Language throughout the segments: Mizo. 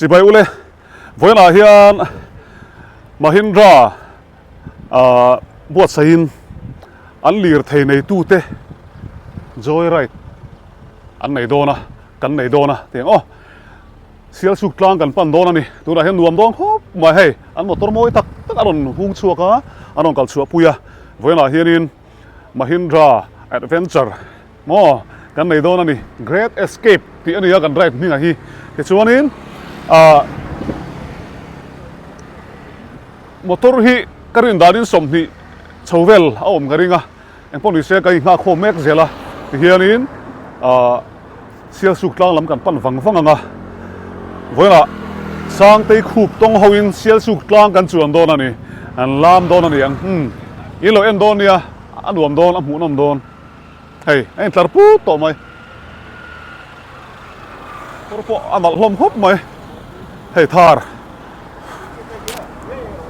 Chibai ule, vawiinah hian Mahindra ah buatsaihin an lirthei neitute joy ride an nei dawn a, kan nei dawn a tih ang aw. Sialsuk tlang kan pan dawn a ni. Tunah hian nuam dawn khawp mai hei, an motor mawi tak tak a rawn hung chhuak a, an rawn kal chhuah pui a. Vawiinah hianin Mahindra Adventure maw kan nei dawn a ni. Great Escape tih a ni a kan ride hmingah hi. Tichuanin ah motor hi ka rin danin 20 chho vel a awm ka ring a. Engpawh ni se ka inghak khawm mek zel a, tihianin ah Sialsuk tlang lam kan pan vang vang ang a, vawiinah Sangtei khup tawng hoin Sialsuk tlang kan chuan dawn a ni, an lam dawn a ni ang, umm in lo en dawn nia, a nuam dawn, a hmuhnawm dawn, hei a intlar put tawh mai, kawr pawh a nalh hlawm khawp mai, hei thar,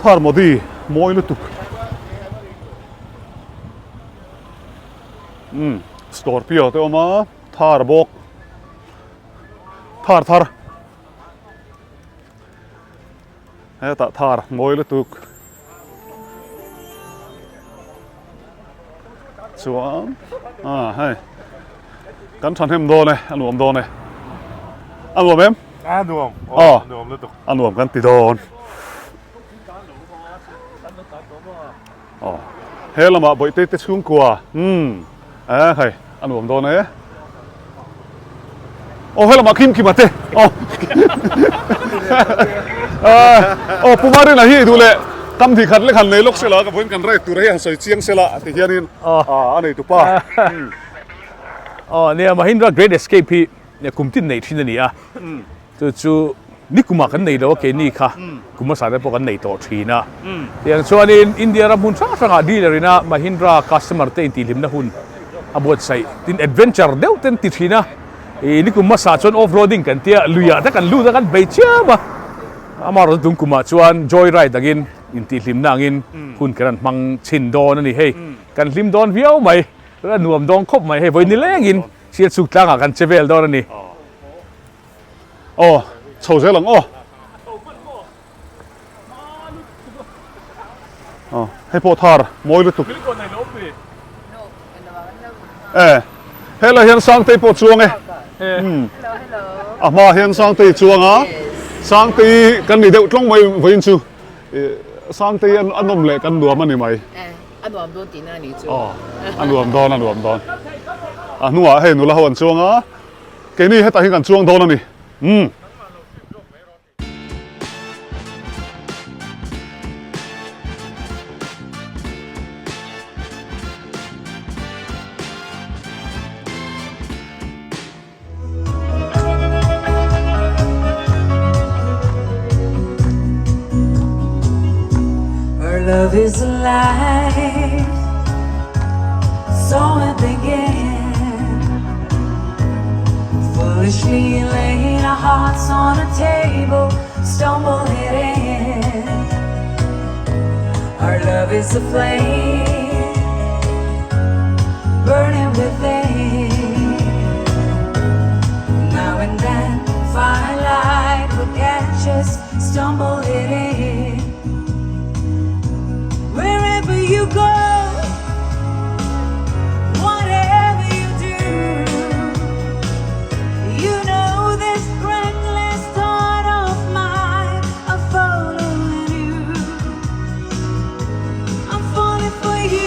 thar Modi mawi lutuk. Umm Scorpio te awm a Thar bawk Thar thar hetah Thar mawi lutuk chuan ah hei kan thahnem dawn e a nuam dawn e a nuam em a nuam aw a nuam lutuk a nuam kan ti dawn. Aw he lamah bawihte te chhungkua umm eh hei a nuam dawn e aw he lamah Kim Kima te aw aw Pu Marina hi duh leh kam hnih khat lek han nei lawk sela ka vawiin kan ride tur hi han sawi chiang sela ti hianin a nei tupa aw nia Mahindra Great Escape hi kum tin nei thin a ni a. Chu chu nikumah kan nei lo a, keini kha kum hmasa te pawh kan nei tawh thin a. Tiang chuanin India ram hmun hrang hrangah dealer ina Mahindra customer te intihhlimna hun a buatsaih tin adventure deuh ten ti thin a. Ih nikum hmasa chuan off roading kan tia luiah te kan lut a kan bei chiam a. Amaherawhchu tun kumah chuan joy ride angin intihhlimna angin hun kan rawn hmang chhin dawn a ni hei. Kan hlim dawn viau mai, a nuam dawn khawp mai hei vawi nilengin Sialchuk tlangah kan che vel dawn a ni. Aw, chho zel ang aw. Aw, hei pawh thar mawi lutuk. E, helai hian Sangtei pawh chuang e. Hmm. A hma hian Sangtei chuang a. Sangtei kan ni deuh tlawng mai vawiin chu. Sangtei a nawm leh kan nuam a ni mai. A nuam dawn tihna a ni chu. Aw, a nuam dawn, a nuam dawn. A hnungah hei nula ho an chuang a. Keini hetah hian kan chuang dawn a ni. Umm. Our love is alive, so it began. Foolishly laying our hearts on a table, stumble it in. Our love is a flame, burning within. Now and then, firelight will catch us, stumble it in. Wherever you go, whatever you do, you know this reckless thought of mine, I'm following you. I'm falling for you.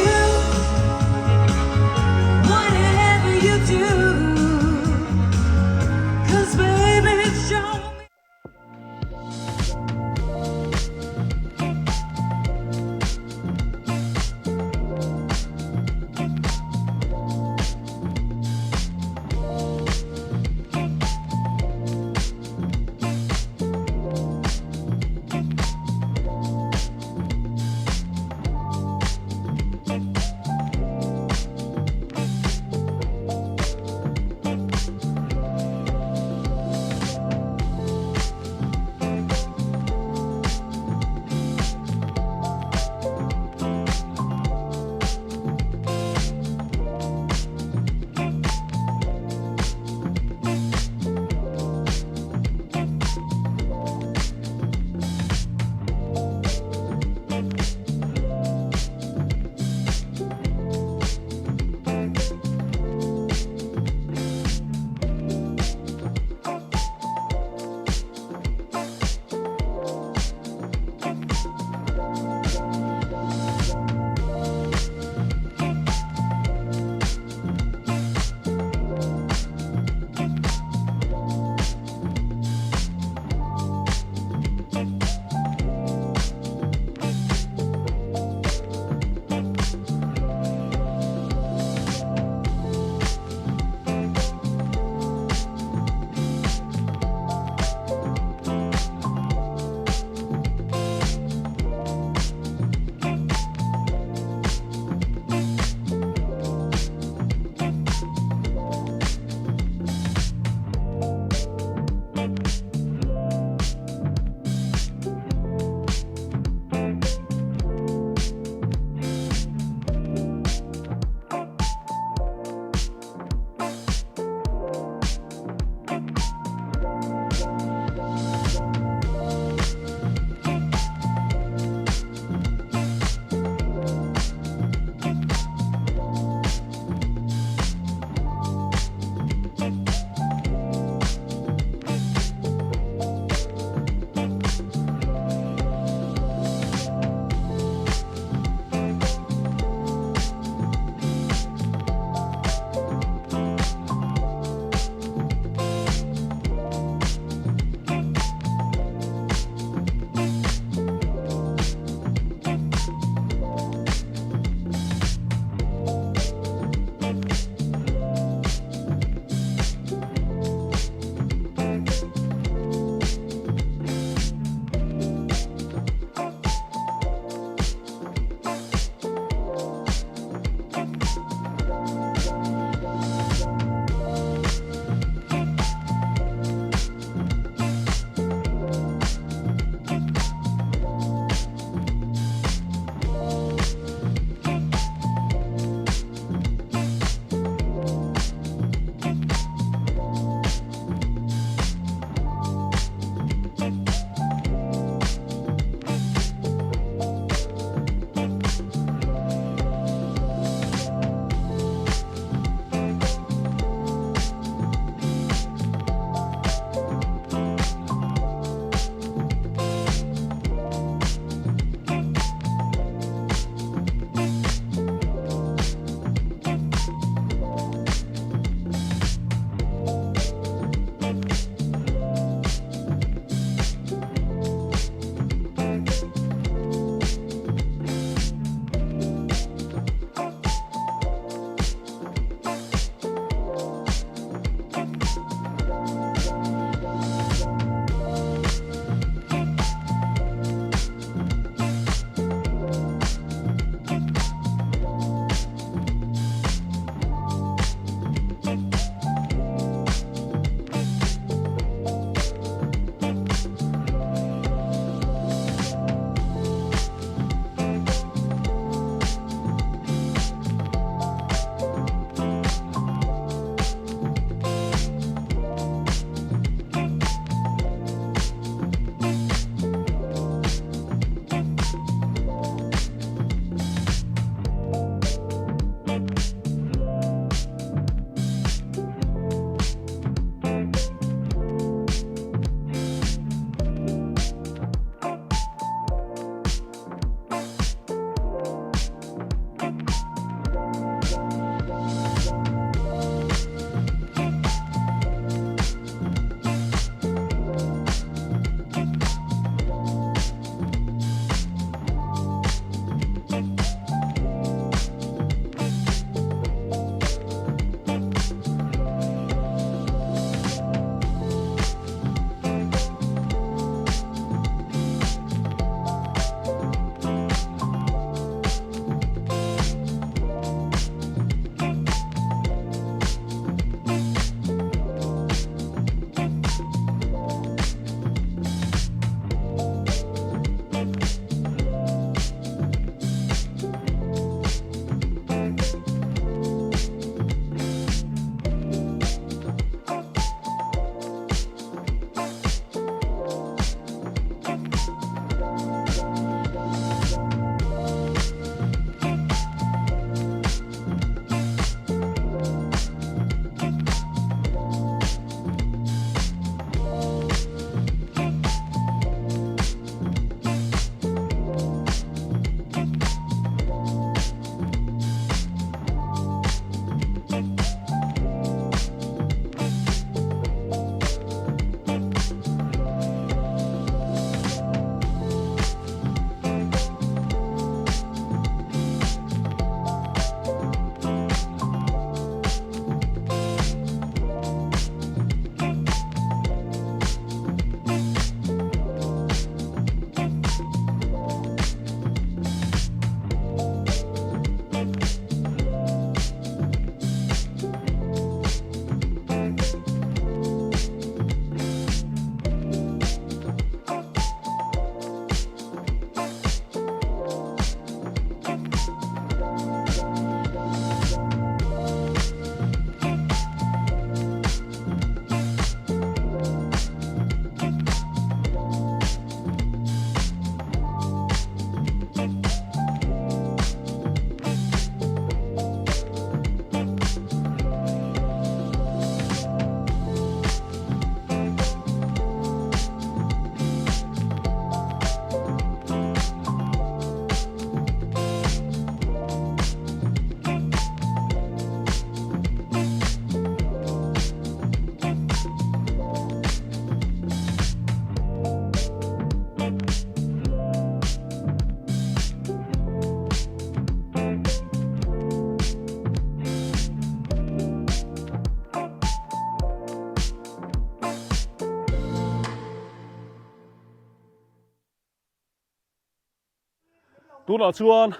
Tunah chuan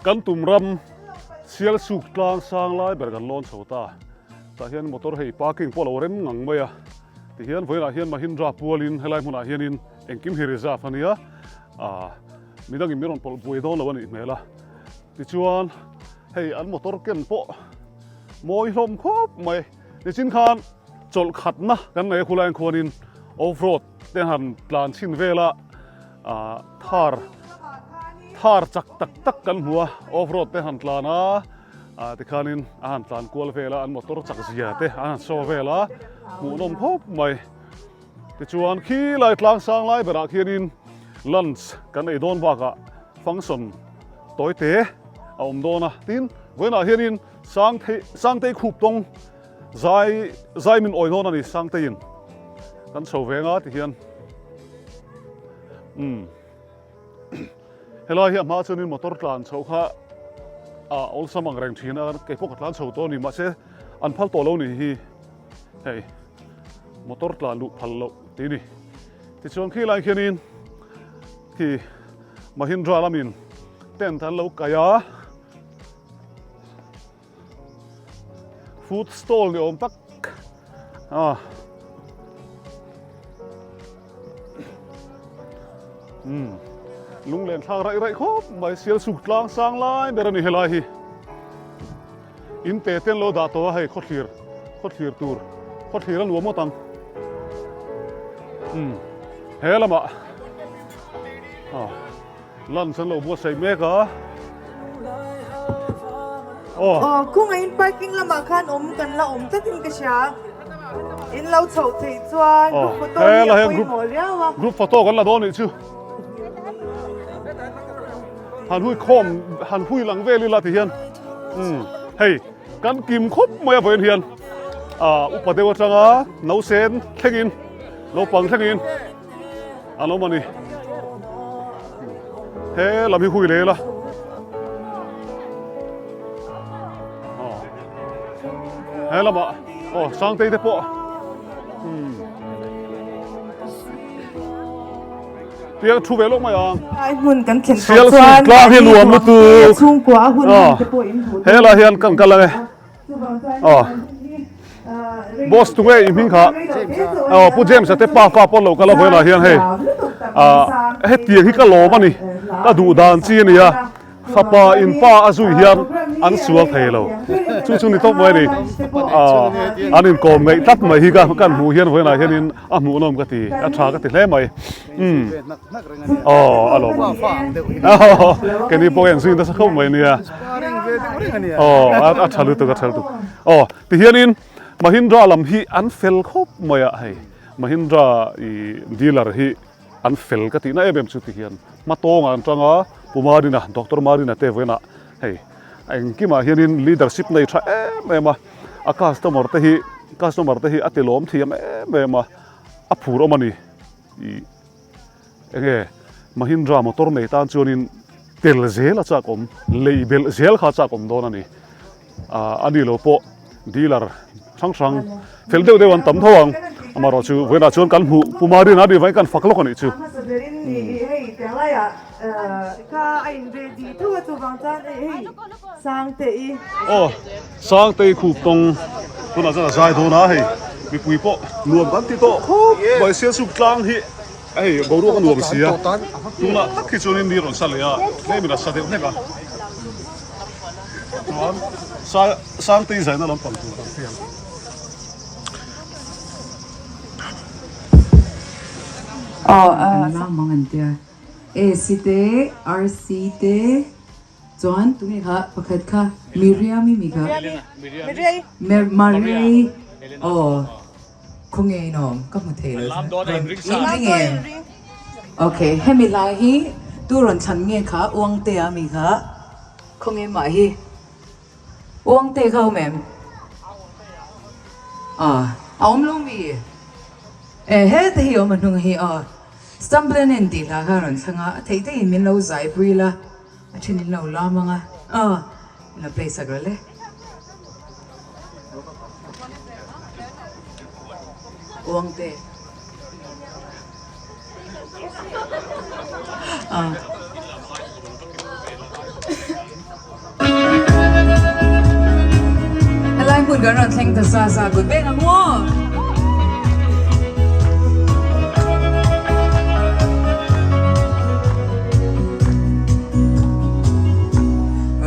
kan tum ram Sialsuk tlang sang lai ber kan lawn chho ta. Tah hian motor hei parking pawh a lo rem ngang mai a. Tihian vawiinah hian Mahindra pualin helai hmunah hianin engkim hi reserve a nia. Aaa midangin min rawn pawlh buai dawn lo a nih hmel a. Tichuan hei an motor ken pawh mawi hlawm khawp mai. Nichin khan chawlh khatna kan nei a khulaiah khuanin off road te han tlan chhin vel a ah thar thar chak tak tak kan hmu a off road te han tlan a ah tikhanin a han tlan kual vel a an motor chak zia te an han show vel a hmuhnawm khawp mai tichuan khilai tlang sang lai berah khianin lunch kan ei dawn bakah function tawi te a awm dawn a tin vawiinah hianin Sangtei Sangtei khup tawng zai zai min awi hnawn a ni Sangteiin kan chho ve anga ti hian umm helai hi a hma chuanin motor tlan chho kha a awlsam ang reng thin a kei pawh ka tlan chho tawh a ni mahse an phal tawh lo ni hi hei motor tlan luh phal loh tih a ni tichuan khi lai khianin khi Mahindra lamin tent an lo kaih a. Food stall ni awm tak a um lunglen thlak raih raih khawp mai sial suk tlang sang lai ber a ni helai hi in te ten lo dah tawh a hei khawthlir khawthlir tur khawthlir a nuam ngawt ang um he lamah a. Lunch an lo buatsaih mek a. Aw. Aw, khawngaihin parking lamah khan awm kan la awm tlatin ka hria. In lo chhoh theih chuan group photo hi a pawimawh riau a. Group photo kan la dawn nih chu. Han hui khawm, han hui lang vel ila ti hian. Umm, hei kan kim khawp mai a vawiin hian. Ah, upa deuh atanga nausen thlengin, naupang thlengin. An awm a ni. He lam hi hui leh ila. He lamah aw Sangtei te pawh hmm. Tiang thu ve lawk mai ang. Ai hmun kan thlen tawh chuan tlang hi nuam lutuk. Chhungkua a hun hman te pawh in hmuh. He lah hian kan kal ange. Aw Boss tunge i hming kha aw Pu James a te pa fa pawh lo kal a vawilah hian hei ah hetiang hi ka lawm a ni ka duh dan chi a nia fapa in pa a zui hian an sual thei lo chu chu ni tawp mai a ni ah an inkawm ngaih tlat mai hi ka kan hmuh hian vawilah hianin a hmuhnawm ka ti a tha ka ti hle mai umm. Aw a lawm ang. Keini pawh hian zui nasa khawp mai nia. Aw a tha lutuk a tha lutuk. Aw tihianin Mahindra lam hi an fel khawp mai a hei Mahindra i dealer hi an fel ka tihna em em chu tihian hmatawngah an tang a Pu Marina Doctor Marina te vawiinah hei engkimah hianin leadership nei tha em em a a customer te hi customer te hi a tilawm thiam em em a a phur awm a ni. I enge Mahindra motor nei tan chuanin tel zel a chak awm, lei belh zel kha a chak awm dawn a ni. Aaa a ni lo pawh dealer hrang hrang fel deuh deuh an tam tho ang. Amaherawh chu vawiinah chuan kan hmuh Pu Marina a nih vangin kan fak lawk a nih chu. Aw Sangtei khup tawng tunah chuan a zai dawn a hei mipui pawh nuam kan ti tawh khawp mai Sialsuk tlang hi hei boruak a nuam si a tunah tak hi chuanin mi rawn sa leh a tlemin a sa deuh hlek a chuan Sangtei zaina lampang tur kan hria ang. Aw Kan ang tia AC te RC te Chuan tunge kha pakhat kha Miriam-i mi kha Maria-i aw khawnge in awm ka hmu thei lo in ring em ok hemi lai hi tu rawn thlan nge kha Uangtea mi kha khawnge mah hi Uangte kha awm em a a awm lo mi e hete hi awm a hnung hi aw Stumblenen tih hla kha rawn thlang a a theih theihin min lo zaipui la. A then in lo lam ang a, aw in lo play sak rawh le. Uangte. Aw. Helai hmun kan rawn thleng ta sa sa kut beng ang maw?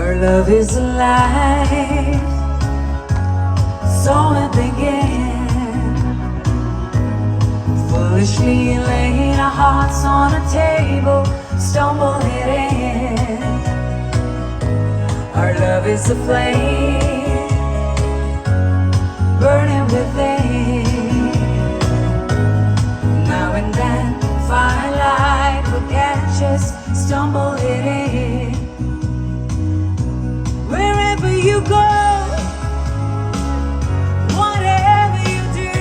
Our love is alive, so it began. Foolishly laying our hearts on a table, stumble it in. Our love is a flame burning within. Now and then, firelight will catch us, stumble it in. Wherever you go, whatever you do,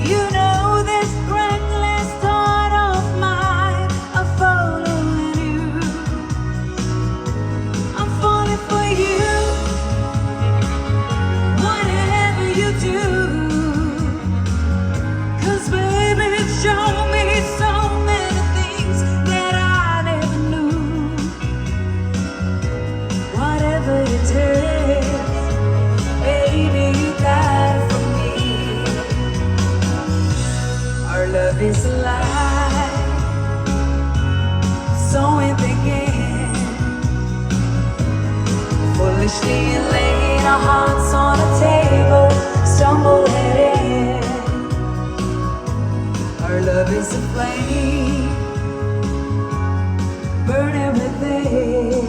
you know this reckless thought of mine of following you. I'm falling for you. Whatever you do, 'cause baby, you show me so many things that I never knew. Whatever it takes, baby, you got it from me. Our love is alive, so it began. Foolishly laid our hearts on a table, stumble it in. Our love is a flame, burning within.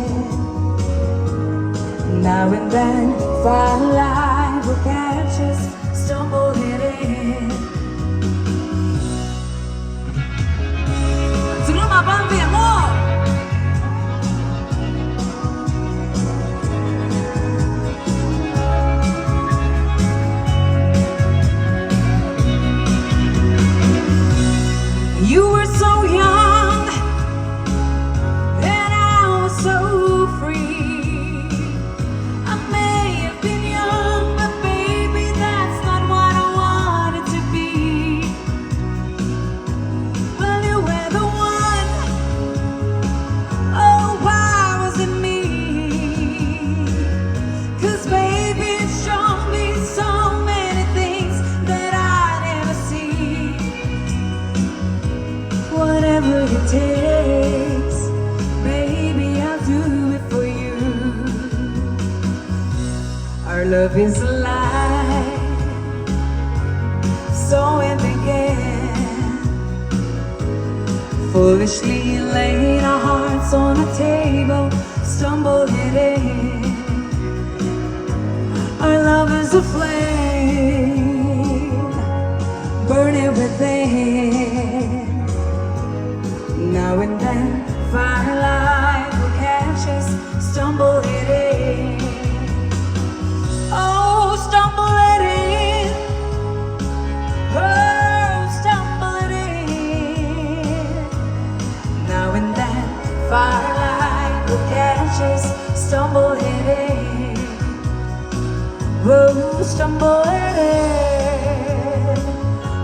Now and then, firelight will catch us, stumble it in. Chung lamah bang ve ang aw! You were so young and I was so free. I may have been young, but baby, that's not what I wanted to be. Well, you were the one. Oh, why was it me? 'Cause baby, you showed me so many things that I never see. Whatever it takes, baby, I'll do it for you. Our love is alive, so it began. Foolishly laid our hearts on a table, stumble it in. Our love is a flame, burning within. Now and then, firelight will catch us, stumble it in. Oh, stumble it in. Oh, stumble it in. Now and then, firelight will catch us, stumble it in. Oh, stumble it in.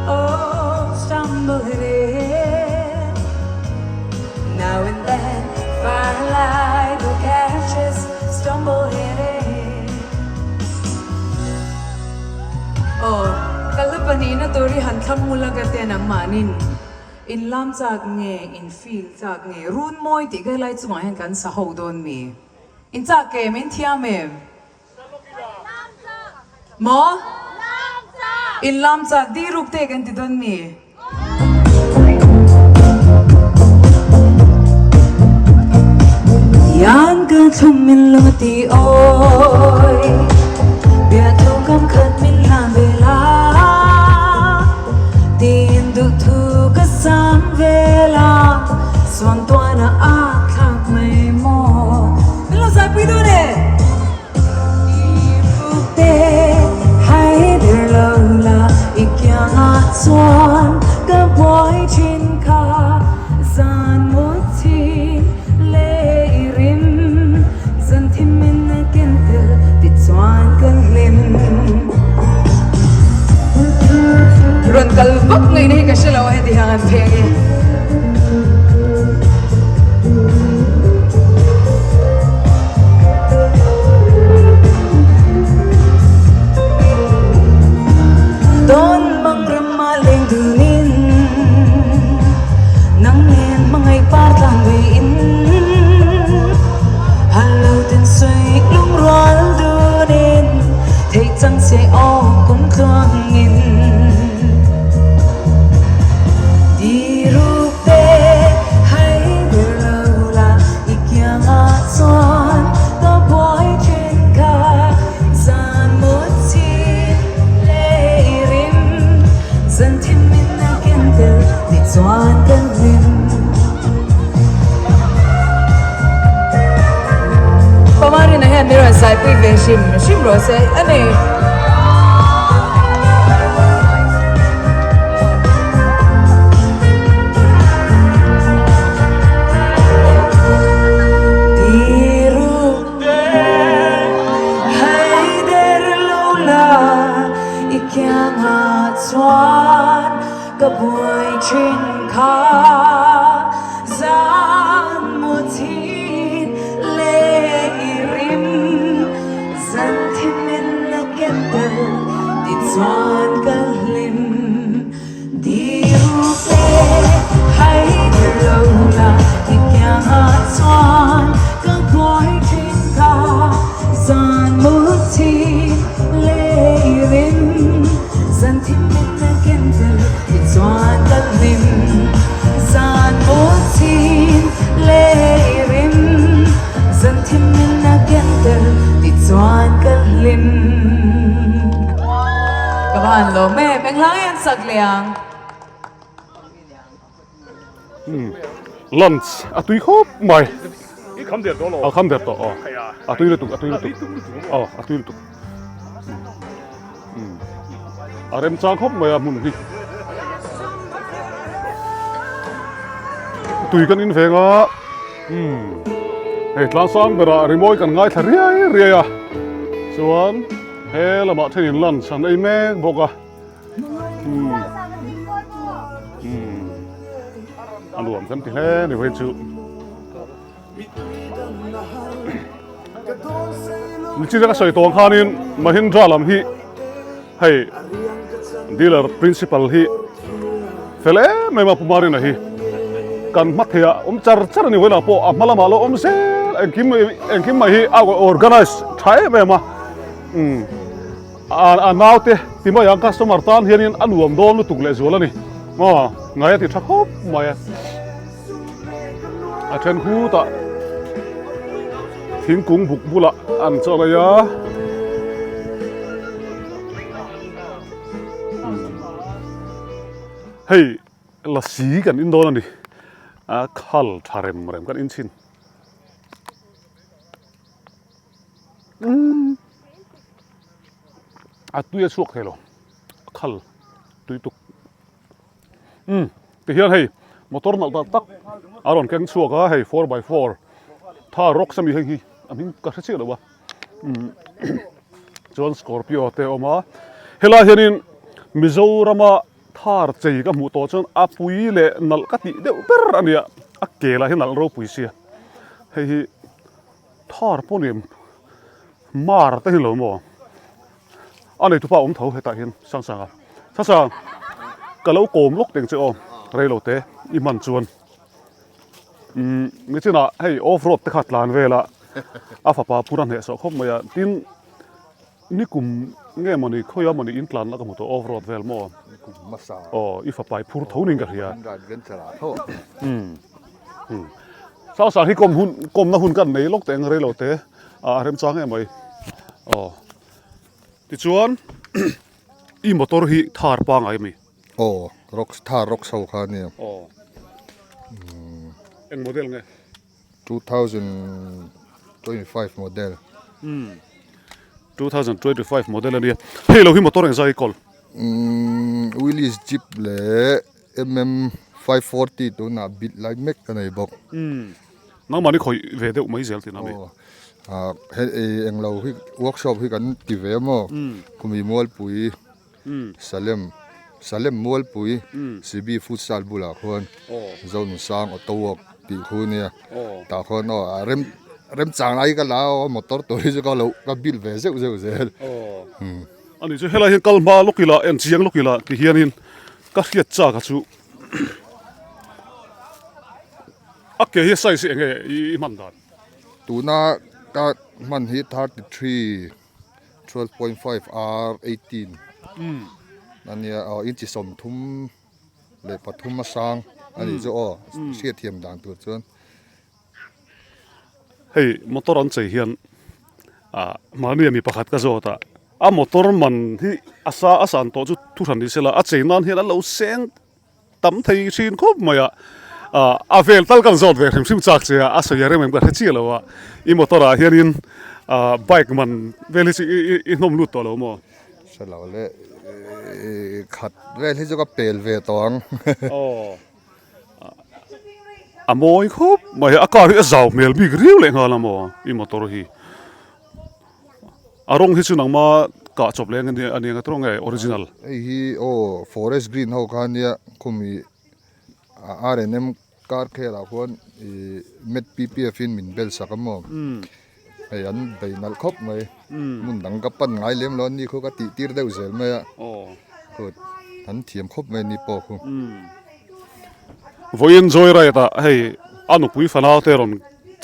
Oh, stumble it in. Now and then, firelight will catch us, stumble it in. Aw, ka la pahnihna tur hi han thlang mula ka te nangmahnin in lam chak nge, in feel chak nge, run mawi tih ka helai chungah hian kan sa ho dawn mi? In chak em? In thiam em? Maw? In lam chak di ruk te kan ti dawn mi? Yan ka thum min lung a ti awi, biathu kam khat min hlan ve la, tiin duhthu ka sam ve la, suangtuahna a thlak mai maw. Min lo zaipui dawn e! I rukte hai der lo la i kiangah chuan ka buai thin kha zan mut thin leh i rim zan thim in a ken tel tichuan kan hlim. Rawn kal vak ngaihna hi ka hre lo a heti hian an pheng e. chang che aw kum tluangin. Diruk te hai ber lo la i kiangah chuan ka buai then kha zan mut chhin leh i rim zan thim min a ken tel tichuan kan hlim. Pamarina hian min rawn saipui ve hrim hrim rawh se a ni. Ka buai thin kha zan mu thin leh i rim zan thim in a ken tel tichuan ka hlim Diru te hai der lo la i kiangah chuan ka buai thin kha zan mu thin leh i rim zan thim in a ken tel tichuan ka hlim zan mu thin leh i rim zan thim in a ken tel tichuan ka hlim. Ka van lawm em enghlai an sak leh ang. Lunch a tui khawp mai. I kham der tawh lo. A kham der tawh aw. A tui lutuk a tui lutuk. Aw a tui lutuk. A remchang khawp mai a hmun hi. Tui kan in veng a. Hei tlangsang berah rimawi kan ngaithla riai riai a. Chuan he lamah thenin lunch an ei mek bawk a. A nuam kan ti hle ni vawiin chu. Nichina ka sawi tawng khanin Mahindra lam hi hei dealer principal hi fel em em a Pu Marina hi kan hma theiah awm char char a ni vawiinah pawh a hma lamah lo awm zel engkim engkim mai hi a organize tha em em a umm. A naute ti mai ang customer tan hianin a nuam dawn lutuk leh zual a ni. Aw, ngai a ti tha khawp mai a. A then khutah thingkung buk bulah an chawl a. Hei lasi kan in dawn a ni. A khal tha rem rem kan in chhin. A tui a chhuak thei lo a khal tui tuk umm ti hian hei motor nalh tak tak a rawn keng chhuak a hei 4x4 tha rocks ami hei hi a hming ka hre chiah lo a umm chuan scorpio te a awm a helai hianin Mizorama thar chei ka hmuh tawh chuan a pui leh nalh ka tih deuh ber a nia a ke lah hi nalh ropui sia hei hi. Thar pawh ni mar te hi lo maw a nei tupa awm tho hetah hian Sangsanga Sangsang ka lo kawm lawk teng che aw rei lo te i hman chuan umm nichinah hei off road te kha tlan vel a a fapa phur a hnehsawh khawp mai a tin nikum nge mawni khawiah mawni in tlan la ka hmu tawh off road vel maw aw i fapa i phur tho niin ka hria umm. Sausang hi kawm hun kawmna hun kan nei lawk teh ang rei lo te a remchang em mai aw tichuan i motor hi thar pangai ami aw rock thar rock ho kha ania aw eng model nge 2025 model umm 2025 model ania hei lo hi motor engzai i kawl umm Willys jeep leh MM 540 tunah bit lai mek a nei bawk. Umm nangmahni khawih ve deuh mai zel tihna mi? Aw ah he englo hi workshop hi kan ti ve maw khumi Mualpui Salem Salem Mualpui Sibi futsal bulah khuan Zonusang auto work tih khu nia tah khuan aw a rem remchang lai ka la a motor tur hi chu ka lo ka build ve zeuh zeuh zel. Aw ani chu helai hian kal hma lawk ila en chiang lawk ila ti hianin Ka hriat chak a chu a ke hi size hi enge i hman dan? Tuna ka hman hi 33. 12.5 R 18 a nia aw inchi 33 a sang a nih chu aw hriatthiam dan tur chuan. Hei motor an chei hian ah mahni a mi pakhat ka zawt a a motor man hi a sa a san tawh chu thuhran ni sela a chei nan hian an lo seng tam thei thin khawp mai a ah a vel tal kan zawt ve hrim hrim chak che a a sawi a rem em ka hre chiah lo a i motor ah hianin ah bike man vel hi chu i i i hnawm lut tawh lo maw? Hre lo le khat vel hi chu ka pel ve tawh ang. Aw a mawi khawp mai a car hi a zau hmel bik riau leh nghal a maw i motor hi. A rawng hi chu nangma kah chawp leng a nia nga tawng nge original. Hei hi aw forest green ho kha ania khumi R&M car khel ah khuan ih met P_P_F in min bel sak a maw hei an bei nalh khawp mai hmun dang ka pan ngai lem lo a ni khu ka tih tir deuh zel mai a kut an thiam khawp mai a ni pawh khu. Vawiin joyride ah hei a nupui fanau te rawn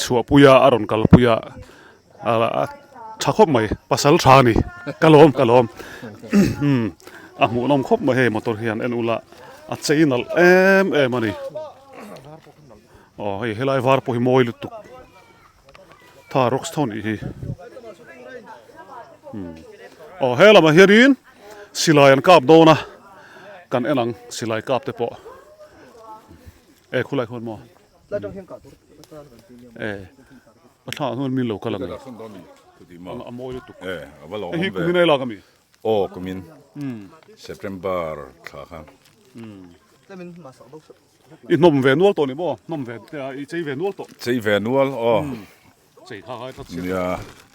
chhuahpui a a rawn kalpui a. A tha khawp mai pasal tha a ni ka lawm ka lawm a hmuh nawm khawp mai hei motor hian en ula a chei nalh em em a ni aw hei helai var pawh hi mawi lutuk tha rocks tho nih hi aw he lamah hianin silai an kap dawn a kan en ang silai kap te pawh e khulai khuan maw e. A thla ah hian min lo kal ang e. A mawi lutuk. E, a va lawm awm ve. Hei hi kumin ai lak ami? Aw, kumin. September thla khan. I hnawm ve nual tawh ni maw? Hnawm ve te a, i chei ve nual tawh. Chei ve nual, aw. Chei kha khai tlat sia. Nia,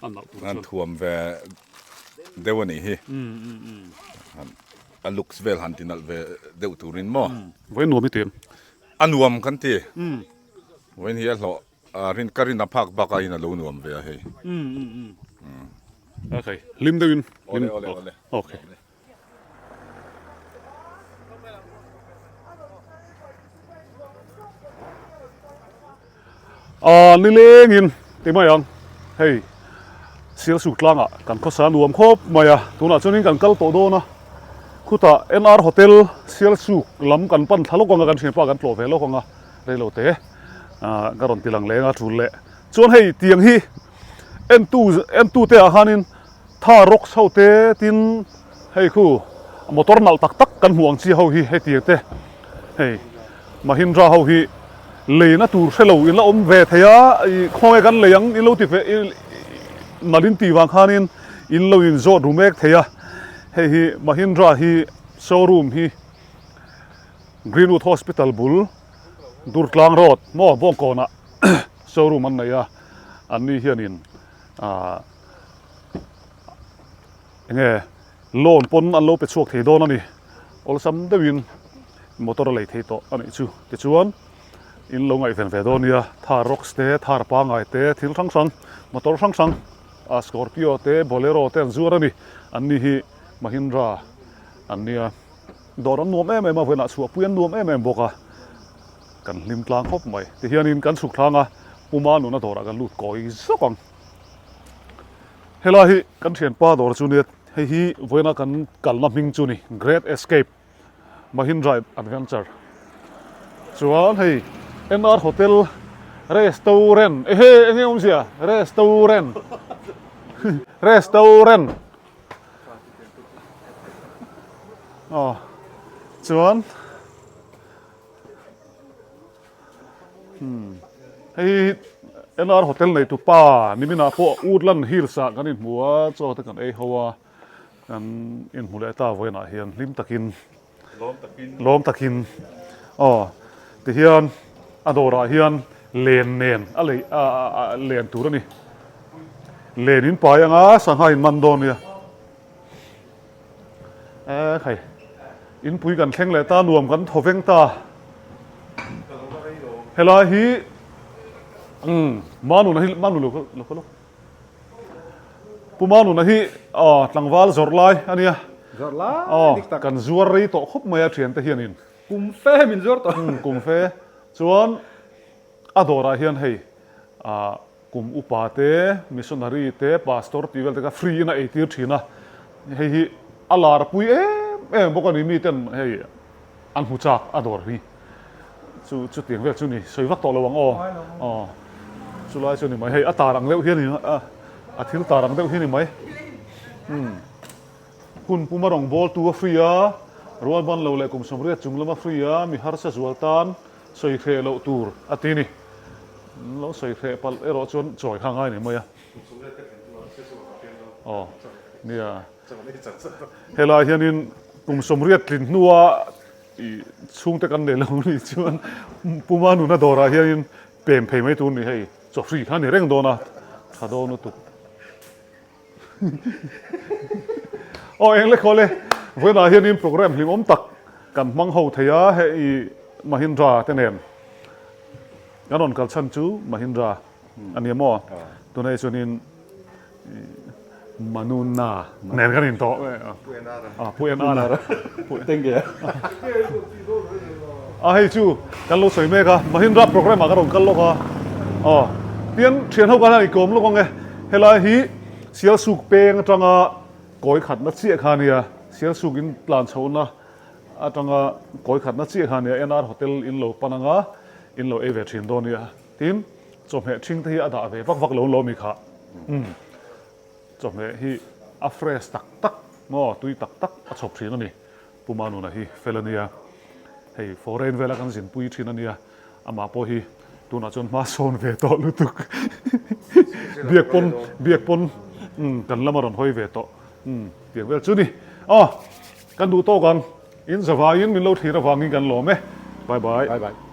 An nalh tur chuan. An thuam ve deuh a nih hi. A looks vel han ti nalh ve deuh turin maw? Vawiin nuam i ti em? A nuam kan ti. Vawiin hi a hlawh. A rin ka rin a phak bak aiin a lo nuam ve a hei. Okay, hlim deuhin. Awle awle awle. Okay. A nilengin ti mai ang hei Sialsuk tlangah kan khawsa nuam khawp mai a tunah chuanin kan kal tawh dawn a khutah NR Hotel Sialsuk lam kan pan thla lawk ang a kan thianpa kan tlawh ve lawk ang a. Reilo te ka rawn ti lang leng a tul leh chuan hei tiang hi entu entu te ah khanin tha rocks ho te tin hei khu motor nalh tak tak kan hmuh ang chi ho hi hei tiang te hei Mahindra ho hi leina tur hrelo in la awm ve thei a ih khawnge kan lei ang in lo ti ve nalh in tih vang khanin in lo in zawt ru mek thei a hei hi Mahindra hi showroom hi. Greenwood Hospital bul Durtlang Road maw Bawngkawnah showroom an nei a, anni hianin ah enge loan pawn an lo pe chhuak thei dawn a ni, awlsam deuhin motor a lei thei tawh a nih chu. Tichuan in lo ngaihven ve dawn nia, Thar Rocks te, Thar pangngai te, thil hrang hrang, motor hrang hrang ah Scorpio te, Bolero te an zuar a ni, anni hi Mahindra an nia. Dawr an nuam em em a, vawiinah chhuahpui an nuam em em bawk a, kan hlim tlang khawp mai. Tihianin kan chhuk thlang a, Puma nuna dawrah kan lut kawi zawk ang. Helai hi kan thianpa dawr chu nia, hei hi vawiina kan kalna hming chu ni, Great Escape Mahindra Adventure. Chuan hei NR Hotel Restaurant, ehe enge awmzia? Restaurant Restaurant. Aw chuan hmm hei NR hotel nei tu pa niminah pawh Woodland Hills ah kan inhmu a chaw te kan ei ho a kan inhmu leh ta vawiinah hian hlim takin lawm takin aw tihian a dawrah hian len nen a lei a len tur a ni len in pai anga sangha in man dawn nia e khai inpui kan thleng leh ta nuam kan thaw veng ta helai hi umm manuna hi manuna lo lo Pu Manuna hi tlangval zawrh lai a nia. Zawrh lai dik tak. Kan zuar rei tawh khawp mai a thiante hianin. Kum fe min zuar tawh. Kum fe. Chuan a dawrah hian hei. Kum upa te, missionary te, pastor tih vel te kha free in a eitir thin a, hei hi a lar pui em em bawk a ni, miten hei an hmu chak a dawr hi chu chutiang vel chu ni, sawi vak tawh lo ang aw, aw chulai chu ni mai, hei a tar ang deuh hi a ni a, a thil tar ang deuh hi a ni mai, umm hun puma rawngbawltu a free a, rualban lo leh kum 80 chung lama free a, mi harsa zual tan sawi hreh loh tur a ti ni. Lo sawi hreh palh erawh chuan chawi kha ngai ni mai a. Aw nia. Helai hianin kum 80 tlin hnua i chhungte kan nei lo ni chuan Puma nuna dawrah hianin pem phei mai tur ni hei chawhri kha ni reng dawn a tha dawn lutuk. Aw eng le khawl e, vawiinah hianin program hlimawm tak kan hmang ho thei a, hei Mahindra te nen kan rawn kal chhan chu Mahindra a ni maw? Tunah hi chuanin Manuna nen kan intawh a, Pu NR a. A hei chu kan lo sawi mek a, Mahindra programme ah ka rawn kal lawk a, aw tian thian ho khan a inkawm lawk ang e, helai hi Sialsuk peng atanga kawi khatna chiah kha a nia, Sialsuk in tlan chhohna atanga kawi khatna chiah kha a nia, NR Hotel in lo pan anga in lo ei ve thin dawn a nia, tin chawhmeh thing te hi a dah ve vak vak lo an lo mi kha umm. Chawhmeh hi a fresh tak tak maw tui tak tak a chhawp thin a ni. Pu Manuna hi fel a nia. Hei foreign vela kan zinpui thin a nia. Amah pawh hi tunah chuan hma sawn ve tawh lutuk. Biak pawn biak pawn umm kan lama rawn hawi ve tawh umm tiang vel chu ni. Aw kan duh tawk ang. In zavaiin min lo thlir avangin kan lawm e. Bye bye. Bye bye.